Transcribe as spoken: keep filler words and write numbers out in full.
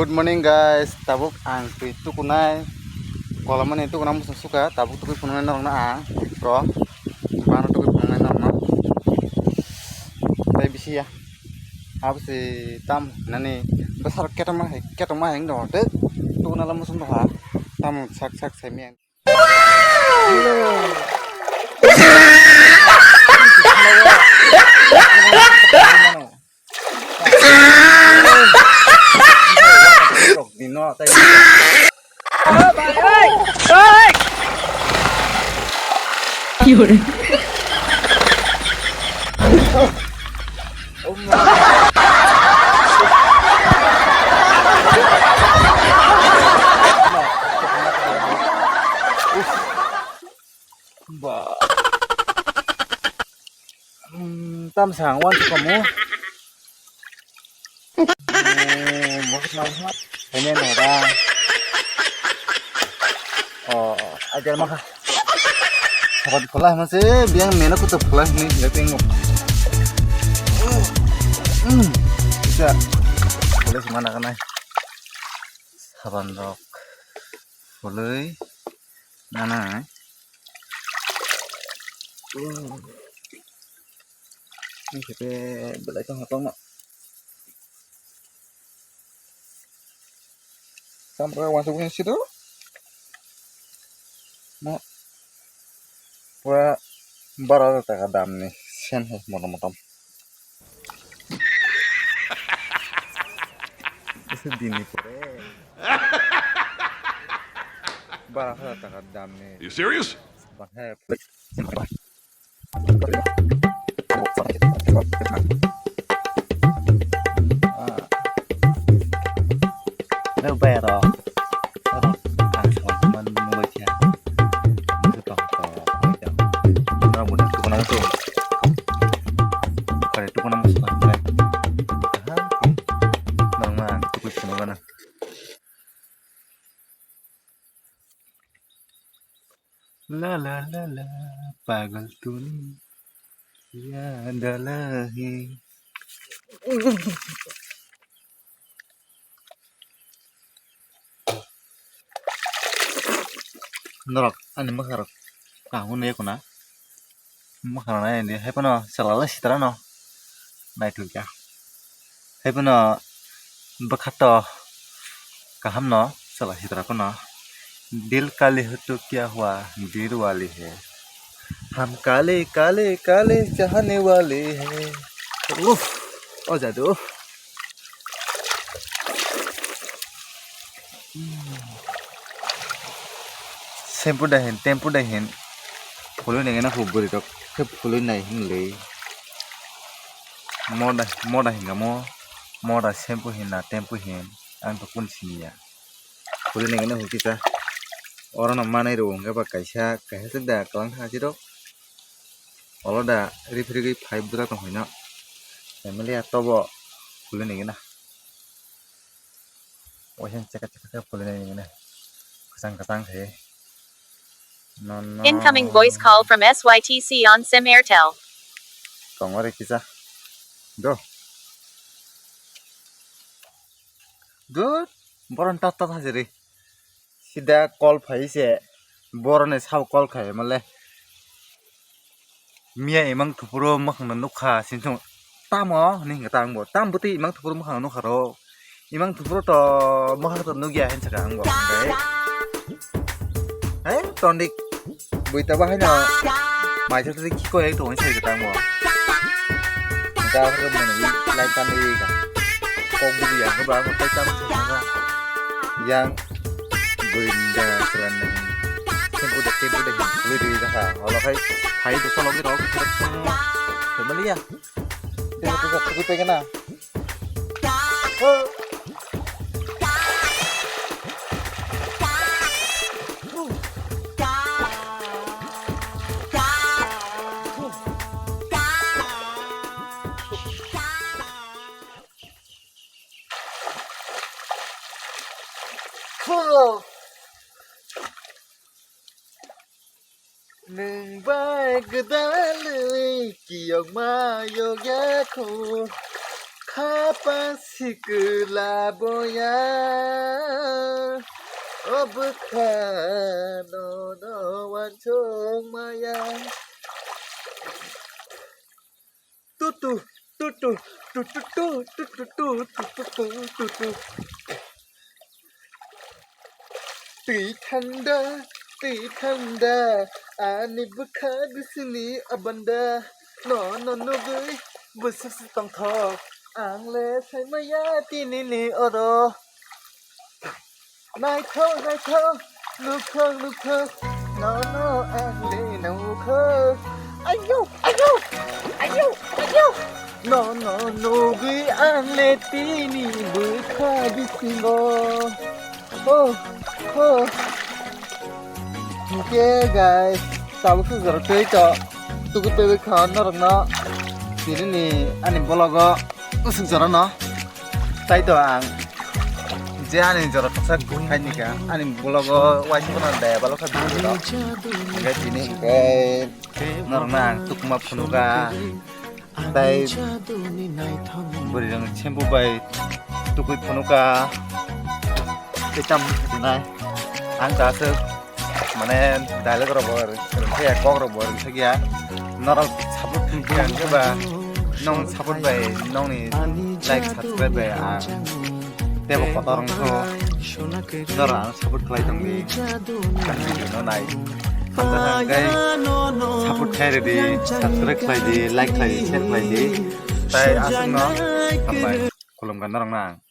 Good morning guys, tabuk ang twi tukunai, kolamani tukuna muchung suka, tabuk tukui phunuknai norokno ang rok, bano tukui phunuknai norokno, tei bisi ya, abo se tam hinani bwsarok ketongma hai, ketongma hai wng tong tei tukuna muchung tongkha, tamo sak sak saimaya. Ba. Hmm, tam sang wan kamu. Ini ada. Oh, ajar maka. Sabat pula masih biang mena kutu pula ni, letting. Hmm, bisa. Boleh semana kanai. Saban rok. Boleh. Nana. Hmm. Ini kita belai tong tong. Sampai masuk ini situ. Nah. Pura bara taka dam ni sen hai motom motom. Ese dini pore. Bara hajar taka dam ni. You serious? Bang hai. Hello, bayar. Ang sama teman mulai siya. Itu tong tong. Orang budak tukang nangsu. Kare tukang nangsu. Nang nang tukang nangsu. La la la la, pagal tuni ya dalahi. Norok ani mwkhang rok kaham nai kuna. Mwkhang rok nai di hai phano chwla lai sitra no naithok ya. Hai phano bwkha to kaham no chwla sitra phano. Dil kali ho to kya hua, dil wali hai. Hum kale kale kale chahne wale hai. Uff, o jadu. Shampoo da hin, tempo da hin. Phulwi nai gana hu bwrwi rok khe phulwi nai hin le. Moda, moda hin gamo, moda shampoo hin na tempo hin. Ang to kun sini ya. Phulwi nai gana hu kisa. Oro no manai rw hwnkhe ba kaisa, kaisa se da kwlang kha chirok. Olo da rifrigwi phai bwja tong khaino. Family a tobo phulwi nai gana. Waisang cheka cheka khe phulwi nai nini. Kwchang kwchang khe. No, no. Incoming voice call from S Y T C on sim Airtel. Tongo re kisa. Do. Do. Boron tat tat hajiri. Sida call phai se. Boroni sao call khai male. Miya imang thupuro mwkhang no nukha, sini thung tamo hinwi hingka ta ang bo. Tam bwtwi imang thupuro mwkhang no nukha ro. Imang thupuro to mwkhang to nukya hinwi sakha ang bo. Hingkhe, hai, tondik. Bui ta bahai no. Mai sa tadi kiko ek to hinwi sakha ta ang bo. Hingkhe aphuru mwnwi lai tanwi ka. Kok buji ya, hwba ang tai tam sakha. Yang bui da selan nang. Tempo de, tempo de, lui de, ha, olo khai, khai de, solo de, rok, rok, rok, family ya. Dia tu kat tu pegana. Cool. Nwng bai gwdalwi kiyokma yokya kho. Khapa sikla boya, o bwkha nono wansuk maya. Tutu, tutu, tutu, tutu. Twi thanda, twi thanda, ani bwkha bisini abanda. Nono nugwi bwswk se tongthok, ang le saimaya tinini oro. Naithok, naithok, nukhok, nukhok, nono ang le nukhok. Ayo, ayo, ayo, ayo. Nono nugwi ang le tini bwkha bisingo. Oh, oh. Hingke guys, tabuk se jora twi to. Tuku twi kha norokno. Tini ni ani vlog o usuk jora no. Tai to ang. Je ani jora kasa gun khai ni ka. Ani vlog o waisa kono de balo kha dun do. Hingke tini hingke norokno ang tukma phunuka. Tai bwrwi rang shampoo bai tukui phunuka. Tei tam nai. Ang ta aswk mane dialogue rok bo rwngthakya, kok rok bo rwngthakya. Norok support khe ba nong support bai nongni like subscribe bai ang tebo kotor wngkho. Norok ang support khlai tongdi. Ang video no nai. Hamjakha hwnkhe support khlai rwdi, subscribe khlai di, like khlai di, share khlai di. Tai aswkno hambai. Khulumkha norokno ang.